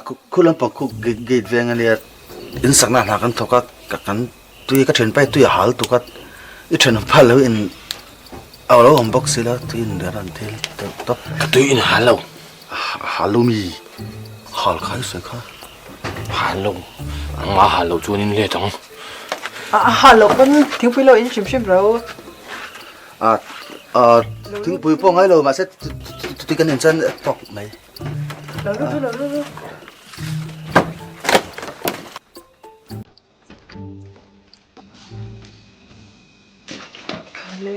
Khu lampang khu gate veng ania in sakna hna kan thawk a kan tui ka thianpa hi tui a hal tuk a i thianpa lo in a lo awm bawk si la tui in rawn thil deuh tawp. Ka tui in hal lo. A hal lo mi hal kha i sawi kha. Hal lo nangmah hal lo chuan in let ang. A hal lo pawn thingpui lo in hrim hrim ro. A a thingpui pawh ngai lo mahse tui kan in chuan tawk mai. Lo lut ru lo lut ru. Khale.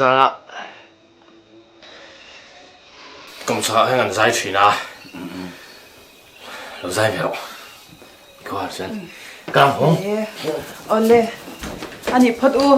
Zana kawmchhakah hian an zai thin a, lo zai ve rawh. Khaw har chuan ka lang hawng. Awle, a nih phawt u.